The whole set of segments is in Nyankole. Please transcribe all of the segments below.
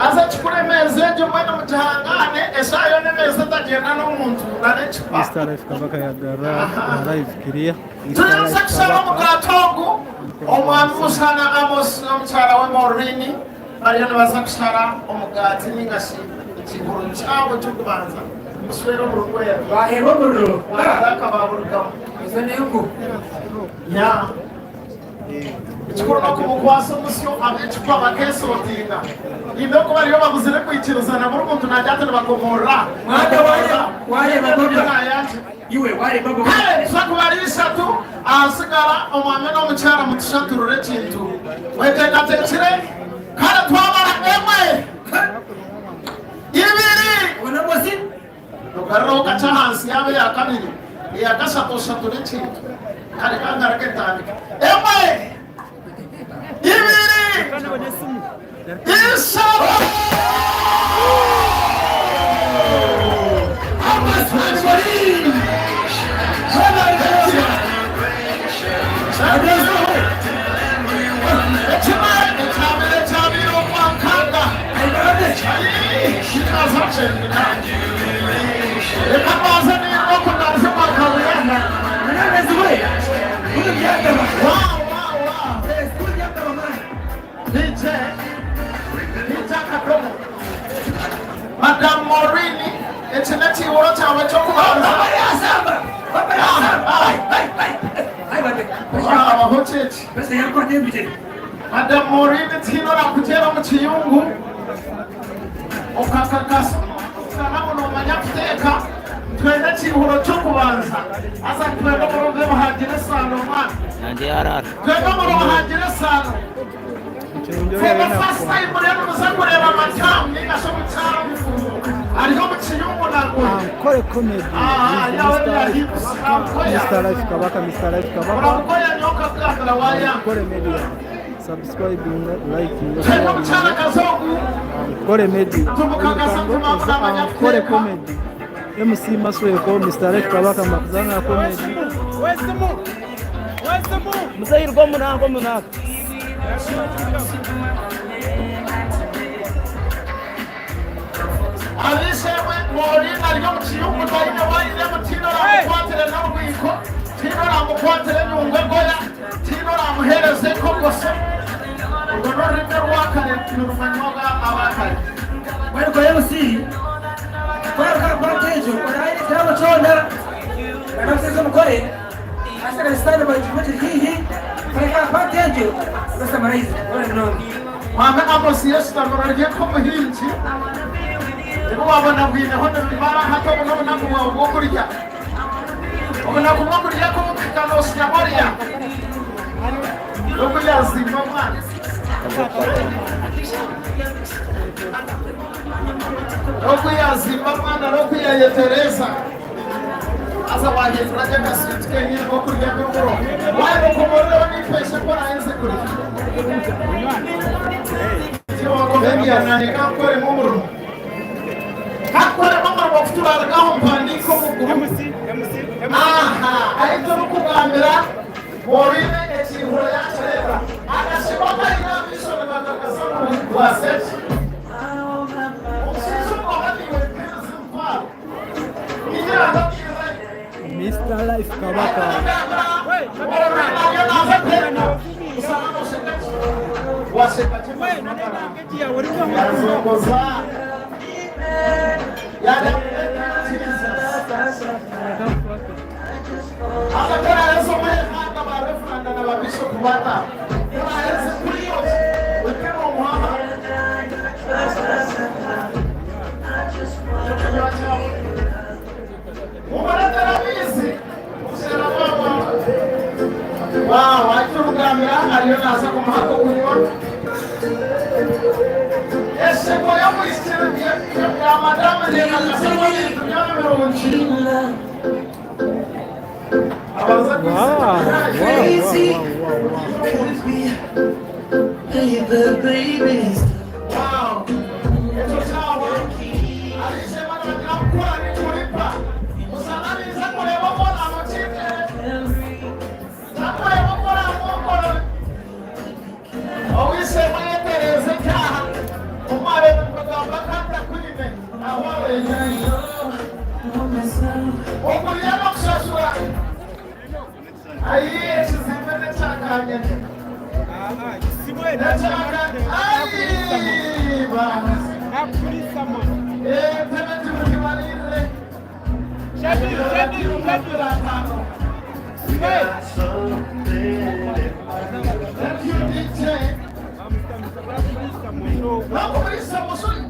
Haza ekikuru emeeza egyo mbwenu mugihangaane, eshaaha yoona emeeza etagyenda n'omuntu n'ecupa. Mister Life Kabaka yagarura live clear. Mister Turikuza Life kushaba Kabaka omugaati ogu, Omwami Musana Amos n'omukyara we Maureen bariyo nibaza kushara omugaati ninga shi ekihuro kyabo ky'okubanza kushwera omuri Rweru. Baheebwa omuriro. Waataka baburugamu. Ezo n'enku. Yeah. Ekikuru n'okumukwasa omusyo ab'ecupa bakeesotinga. Haine oku bariyo babuzire kwikirizana buri muntu naagira ati nibakomorora. Mwana wareeba wareeba boba. Iwe wareeba boba. Kare tuza kubara ishatu ahasigara omwami n'omukyara mutushaturure ekintu. Mweteekateekire? Kare twabara emwe, ibiri. Obona bosi. Ogaruraho kakye ahansi yaaba eya kabiri, eya kashatu oshature ekintu. Kare ka ngaruke ntandike. Emwe, ibiri, ishatu! Ekimwe ekyabaire kyabaire omwa nkaaga. Reka mbanze nirwe oku naza omwa Kabuyaga. Wow, wow, wow. DJ, DJ Akadomo. Madam Maureen, eki n'ekiihuro kyawe ky'okubanza. Abaho kyeki. Madam Maureen tihaine orakuteera omu kiyungu okakakasa omuntu ngu nomanya kuteeka. Twine ekiihuro ky'okubanza haza nitwenda omurungi omuhangire esaano mwana. Twenda omuri omuhangire esaano. For the first time muriyo nimuza kureeba madam ninga shi omukyara omufumbo ari omu kiyungu nagwe. Ankole comedy Ah, with yawe Mr. bya Life hips Kabaka, Ankoya. Mr. Life Kabaka, Mr. Life Kabaka, Oramukoya nyowe okakugambira wayanga. Ankole media. Subscribe, like, Twine omukyara share. kazi ogu Ankole media. tumukakasa Omukango nti eza namanya Ankole kuteeka. comedy. MC Masweko, Mr. Life Kabaka Makuzana comedy. Muzeeyi omunanka omunanka. Ab'eishe-emwe, Maureen ari omu kiyungu taine wairemu, tihaine oraamukwatire n'orwiko, tihaine oraamukwatire enyungu egoya, tihaine oraamuheereza ekogoso. Orwo n'orurimi orwakare nirumanywa abaakare. Mbwenu kora MC, kora kwata ekyo, oraire ekirabo kyona, banakuteeza omukore. Mwami Amos yeshutamire ori nk'omuhingi, ebi waabona bwineho nibimara hati obu n'obunaku bwawe bw'okurya. Obunaku bw'okurya ku bukuhika noosya orya. N'okurya zimba omwana. N'okurya zimba omwana n'okurya yetereeza. Haza waahindura gye akaswiti kenyini k'okurya nk'oburo. Waaba okomorireho n'eipesha ku oraaheze kurya. Tiwakomedian naanye ka nkukoremu omurimo. Ka nkukoremu omurimo ku turaruga aho mpandiike omu gurupu. Aha, ahi turikugambira Maureen ekiihuro yaakireeba. Akashema akaine aha maisho nikakakasa ngu waasya gye. Omushaija ogwo aba niiwe mpeereza emitwaro. Mister Life Kabaka. Wow, wow, wow, wow, wow. Okurya n'okushashura. Ayi ekizimbe n'ekya kanyene. N'ekya Ayi baasi. Entebe timugibalirire. Thank you, DJ. Nakukulisa musuri.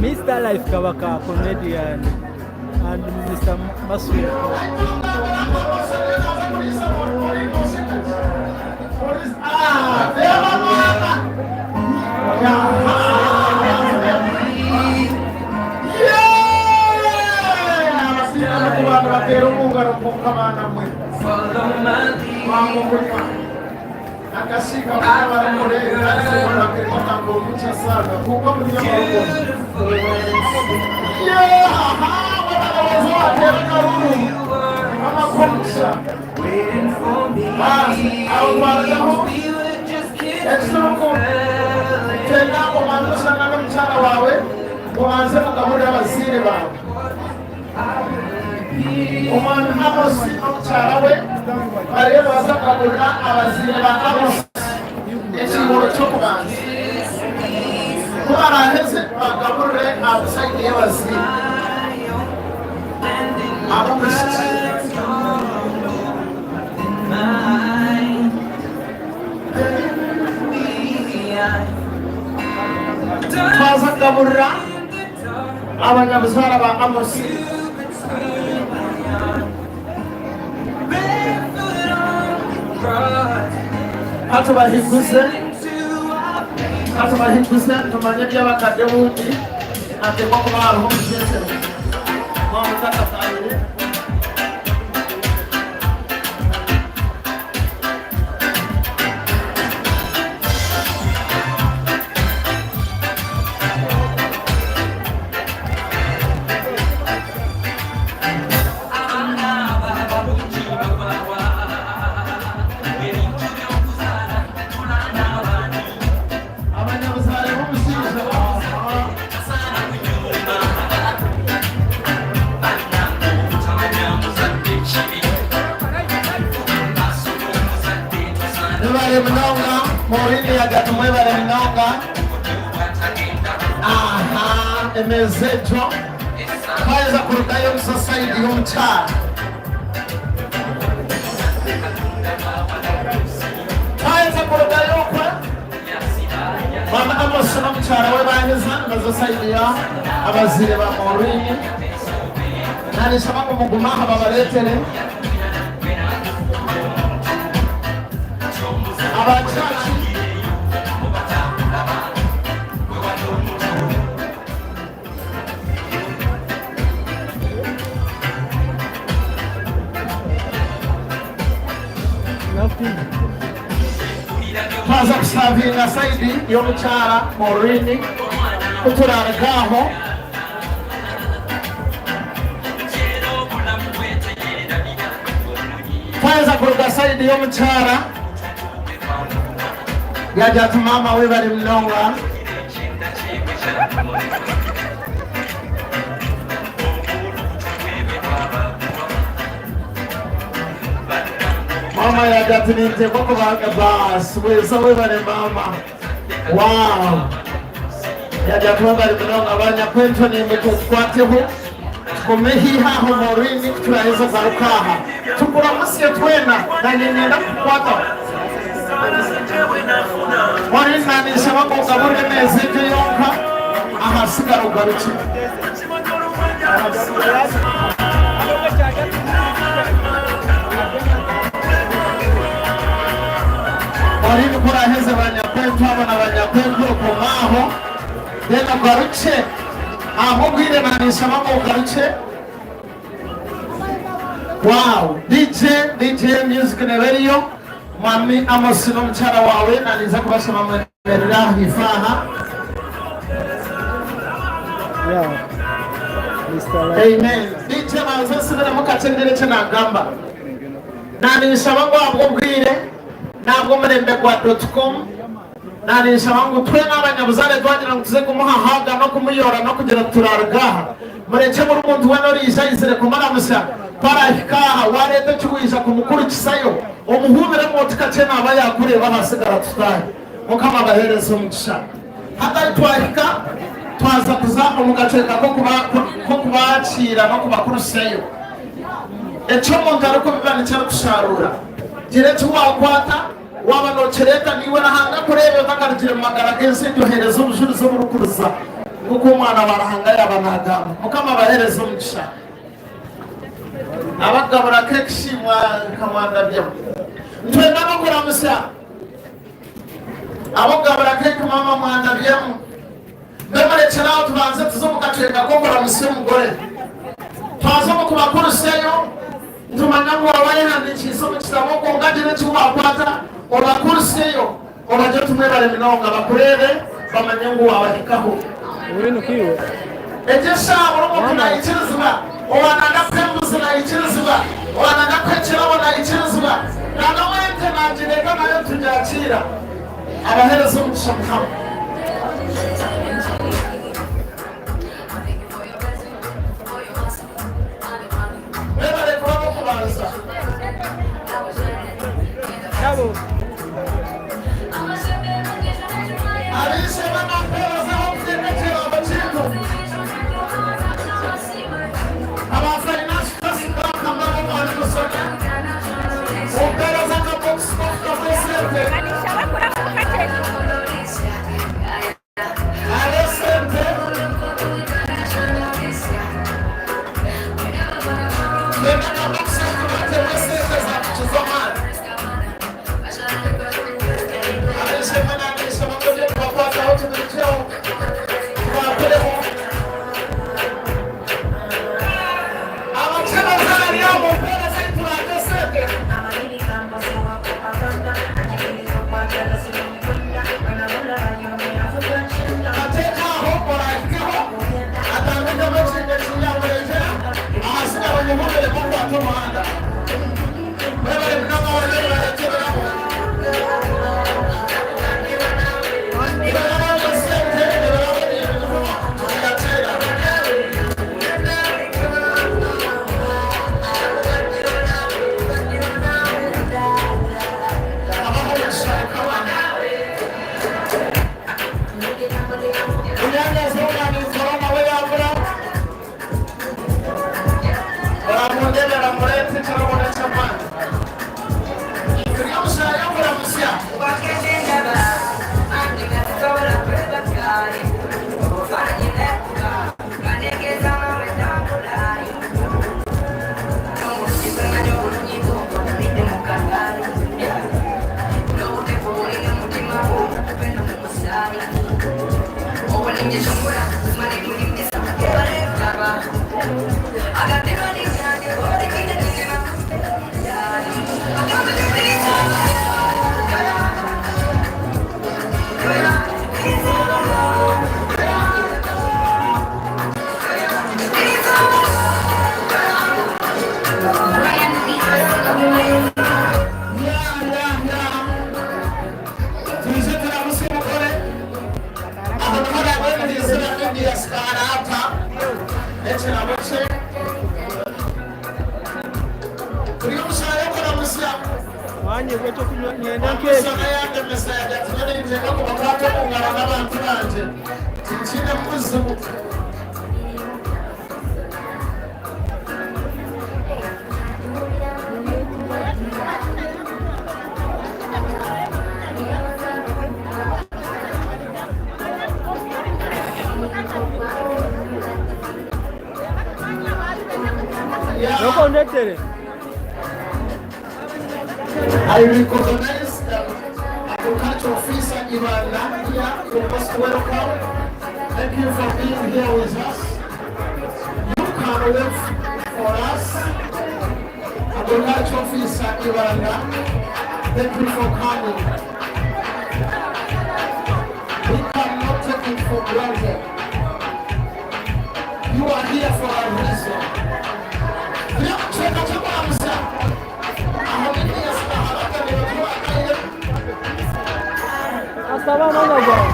Mister Life Kabaka comedian and Mister Masweko. Omwami Amosi n'omukyara we bariyo nibaza kugabura abazaire ba Amosi ekiihuro ky'okubanza. Ku baraaheze bagaburire aha sayidi y'abazaire ab'omwishiki. Twaza kugaburira abanyabuzaare ba Amosi. Ka tubahiguze, ka tubahiguze tumanye eby'abakadde obundi hateekwa kuba hariho omukyecuru. Mwaba mutakataahire. Abanyabuzaare b'omushaija Mwebare munonga Maureen Yagati mwebare munonga aha emeeza egyo twaheza kurugayo omu sayidi y'omukyara twaheza kurugayo okwe Mama Amos n'omukyara we baheza nibaza sayidi ya abazaire ba Maureen Naanshaba ngu mugume aha babareetere aba church. Twaza kusavinga sayidi y'omukyara Maureen ku turaruga aho. Twaheza kuruga sayidi y'omukyara yaagira ati maama webare munonga. Maama yaagira ati ninteekwa kubanza baasi bweza webare maama. Wow! Yaagira ati webare munonga banyakwentwe naimwe tukwateho tugume haihi aha Maureen ku turaheza garuka aha tukuramutsye twena nanye niinyenda kukukwataho. Maureen naninshaba ngu ogaburire emeeza egyo yonka ahasigara ogarukye. Maureen ku oraheze banyakwentwe abo na banyakwentwe okome aho then ogarukye aho obwire naninshaba ngu ogarukye. Wow DJ DJ music neba eriyo Mwami Amos n'omukyara wawe naninza kubashaba mwemerere ahaifo aha. Yeah. Mr. Light. Amen. DJ banza osubiremu kakye ngire eki nagamba. Naninshaba ngu ahabw'obwire n'ahabw'omurembe gwa dot com Naninshaba ngu twena abanyabuzaare twagira ngu tuze kumuha haga n'okumuyora n'okugira ngu turaruga aha. Murekye buri muntu weena oriija aizire kumuramutsya ku araahika aha, waareeta eki waija kumukurikisayo, omuhuubiremu oti kakye naaba yaakureeba ahasigara tutaahe. Mukama abaheereze omugisha. Hati ahi twahika, twaza kuza omu kacweka k'okubaakiira n'okubakurusyayo. Eki omuntu arikubiba nikyo arikusharuura. Gira eki waakwata. Waaba nookireeta, naiwe Ruhanga akureebe otakarugire mu magara g'ensi egi oheereze obujurizi oburikuriza nk'oku omwana wa Ruhanga yaaba naagamba. Mukama abaheereze omugisha. Abakugabura keeki shi nka mwandabyamu. Nitwenda n'okuramutsya ab'okugabura keeki maama mwandabyemu. Mbe murekyere aho tubanze tuze omu kacweka k'okuramutsya omugore. Twaza omu kubakurusyayo. Nitumanya ngu waaba wayehandiikiise omu kitabo kwonka gira eki waakwata obakuritseyo obagire oti mwebare munonga bakureebe bamanye ngu waabahikaho. Egyo eshaaha buri omuntu naikirizibwa, owaananga kuha embuzi naikirizibwa, owaananga kuha ekirabo naikirizibwa, nana ow'ente naagireeta nayo nitugyakiira. Abaheereze omugisha Mukama. Mwebare kuba ab'okubanza. Ab'eishe-emwe nampeerezaho okuteeka ekigambo kyaitu. Aba Finance Trust Bank mbabo mwami Musoni. Mumpeereze akabokisi k'okutamu esente. Hariho esente. Twine akabokisi aku batemu esente za piki z'amaani. Ab'eishe-emwe n'abaishiki mwije tubakwataho tubirugyeho tubakureho. Abakye bazaari aho mumpeereze ahi turaate esente. Ateeka aho oraahikeho atambikemu ekintu eki yaamureetera, ahasigara omuhumire mukwate omuhanda. Mwebare munonga ababyeyi bareete ebirabo. Nibarabaho esente ebirabo ebiriho tubiyakiira. Abahe omugisha Mukama. Munyaanyazi ou naaba ninkora nawe yaabura, oramundeebera mureete ekirabo n'eky'amaani. Turi omu shaaha y'okuramutsya. Yeah, yeah, yeah. Twije turamutsye omugore. Aho niho araabe naizira India Skarata n'ekirabo kye. Turi omu shaaha y'okuramutsya. Mwanye gw'ekyokunywa niinyenda nkeeki. Omushaija yandemesa yaagira ati nyowe niinyenda kubakwata omu ngaro n'abantu bangye. Tinkiinemu buzibu. Nyoka ondetere. I recognize the agriculture officer Ibanda here. You're most welcome. Thank you for being here with us. You can wait for us. Church Officer Ibanda, thank you for coming. We cannot take it for granted. You are here for a reason. Cheka ky'okuramutsya aho Phineas Kaharaka nibatwara. Asaba mwanya gwawe.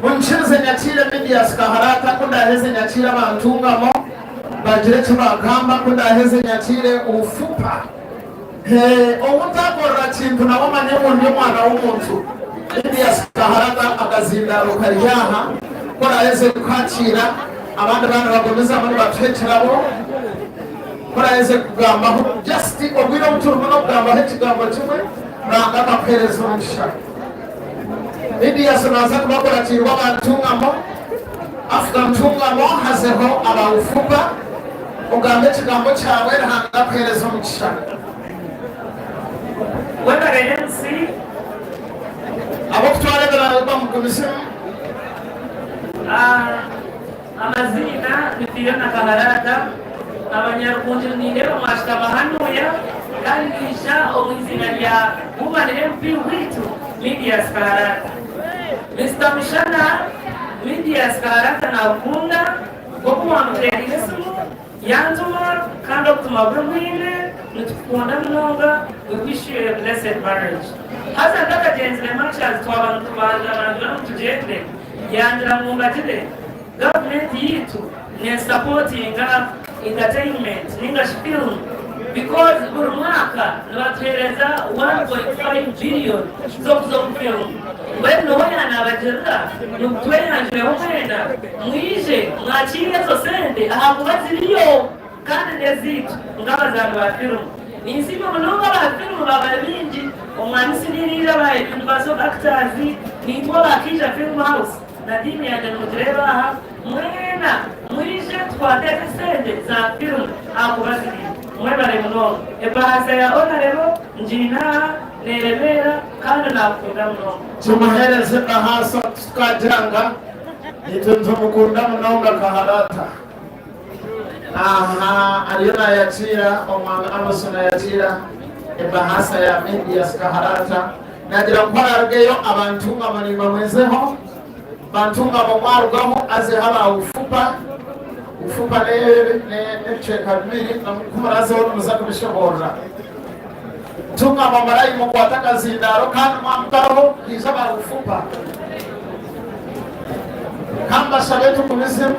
Munkirize nyakiire Medias Kaharata, ku ndaaheze nyakiire abantungamo bagire eki bagamba, ku ndaaheze nyakiire Ufupa. Ou ntakorera kintu nawe omanye ngu ndi omwana w'omuntu. Medias Kaharata akazindaaro kari aha, ku oraaheze kukakiira abandi baana bagumizamu nibatuha ekirabo. Ku oraaheze kugambaho just obwire obu turimu n'okugambaho ekigambo kimwe, Ruhanga akakuheereza omugisha. Medias naaza kubakuratirwa abantungamo. After Ntungamo hazeho aba Ufupa, ogambe ekigambo kyawe, Ruhanga akuheereze omugisha. Webare MC. Ab'okutwara ebiraro bamugumizemu. Amaziina ni Fiona Kaharata. Abanyarukunjiri nindeeba mwashutama hanuya kandi naija omu iziina rya Woman MP waitu Lydia Kaharata. Mister Mushana, Lydia Kaharata nakukunda nk'oku wamuteereire esimu yantuma kandi obutumwa bwe mbwine, nitukukunda munonga, we wish you a blessed marriage. Haza ntakagyenzire Matchers twaba nitubanjura ngu tugyende, yangira ngu mbagire gavumenti yaitu nesapotinga entertainment ninga shi film because buri mwaka nibatuhereza 1.5 billion z'okuza omu film. Mbwenu niho yanabagirira ngu tweyanjureho mwena mwije mwakiire ezo sente ahakuba ziriyo kandi n'ezaitu nk'abazaani ba filimu. Ninsiima munonga aba filimu baaba baingi omwami Siniriire aba Universal Actors, naitwe aba Kiija Film House na tiimu yangye nimugireeba aha, mwena mwije tukwate ezi esente za filimu ahakuba ziriyo. Mwebare munonga. Ebaasa ya Onarebo ngiine aha neeremeera kandi naakukunda munonga. Tumuheereze ebaasa tukagira nga itwe nitumukunda munonga Kaharata. Aha ariyo nayakiira omwami Amos nayakiira ebaasa ya Medias Kaharata. Nagira ngu ku ararugeyo abantungamo nimbamwezeho, bantungamo mwarugaho azeho aba Ufupa. Ufupa n'ebicweka bibiri ku murazeho nimuza kubishoboorora. Ntungamo marayi mukwate akazindaaro kandi mwamutaho haija aba Ufupa. Ka mbashabe tugumizemu.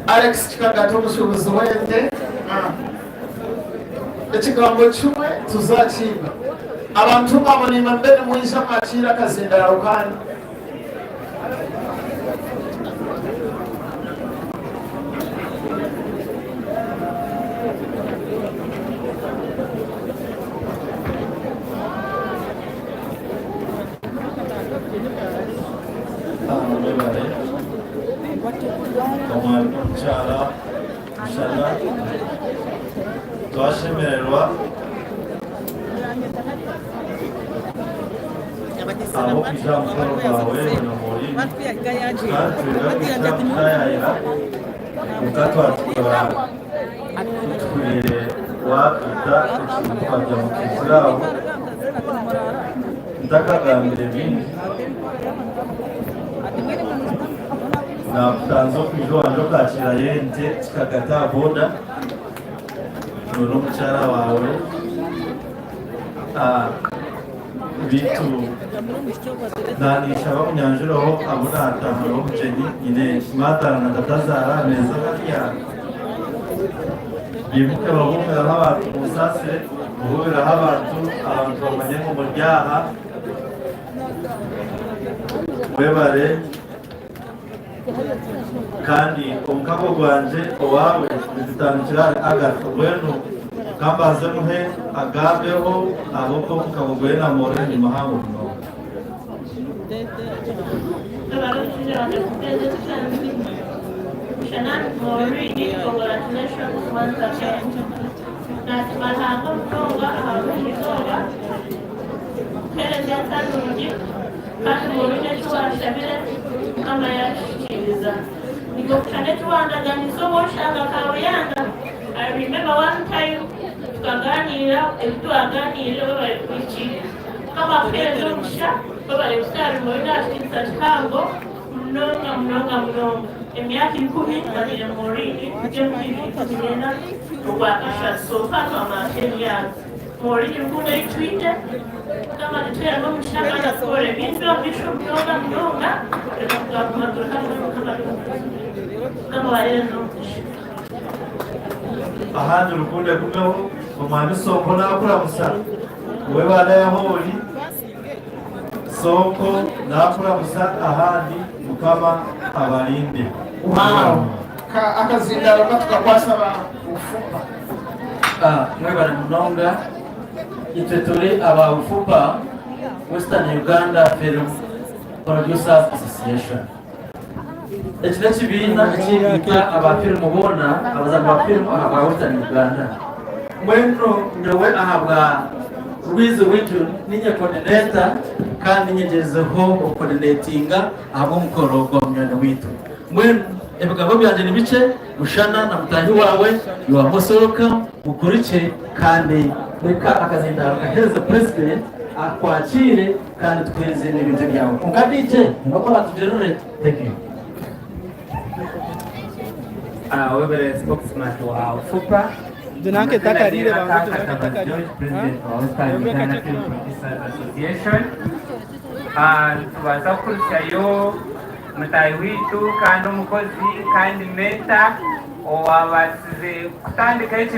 Alex Kikagata omushuubuzi w'ente. Ekigambo kimwe tuzakiiga. Abantu abo naimwe mube nimwija mwakiire akazindaaro kaanyu. Omukyara Mushana twashemererwa ahabw'okwija aha mukoro gwawe na Maureen kandi twenda kwija kutayaayira kwonka twatukora tutuhuriire waatwita ekintu twagira ngu twizire aho ntakagambire bingi Nakutanze okwija owangye okakiirayo ente kikagata aha boda iwe n'omukyara waawe beitu naninshaba munyanjureho abu nataaha nabo obugyenyi nyine mwataha na tatazaara aha meeza hariya baimuke babuumireho abantu munsaasire mubuubireho abantu abantu bamanye ngu muri aha Mwebare kandi omukago gwangye owaawe nigutandikira ahari Agatha mbwenu kambanze muhe agambeho ahabw'okuba omukago gweye na Maureen ni muhango munonga. Kuheereza enka nungi kandi ngu eki waashabire Mukama yaakihikiiriza. Nikyo eki wandaganiise obu oshanga Kabuyanga, I remember one time tukagaaniira ebi twagaaniire webare kuhikiiriza. Mukama akuheereze omugisha webare kutaarirwa ori aha kitiinisa kihango munonga munonga munonga. Emyaka ikumi manyire Maureen 2014 Okwakashatu so far twamara 10 years. Maureen rukundo ei twine Mukama atuteeremu omugisha kandi atukore ebintu by'omumaisho munonga munonga reka twaguma turi hamwe Mukama ari Mukama abaheereze omugisha. Ahandi rukundo egumeho omwami Sonko nakuramusa webale ahu ori Sonko nakuramusa ahandi mukama abarinde. Wow. Ka akazindaaro katukakwasa ba Ufupa. Mwebale munonga. Itwe turi aba Ufupa, Western Uganda Film Producers Association. Eki n'ekibiina ekirikwita aba firimu boona, abazaani ba firimu ahabwa Western Uganda. Mbwenu nyowe ahabwa Rwizi Rwitu niinye coordinator kandi niinye ngyezizeho okucoordinatinga ahabw'omukoro gwa munywani waitu. Mbwenu ebigambo byangye ni bikye, Mushana na mutaahi waawe you are most welcome, mukurikye kandi reka akazindaaro kaheereze president akwakiire kandi tukuheereze n'ebintu ebyawe. Kwonka DJ niwe oratugyerere. Thank you. Webale spokesman wa Ufupa. Dunanke Amazina takarire ni bangu Aka dunanke Katabazi takarire. George, President wa Western Uganda Film Producers Association. Nitubaasa kuhurikyayo mutaahi waitu kandi omukozi kandi mentor owabaasize kutandikaho ekibiina.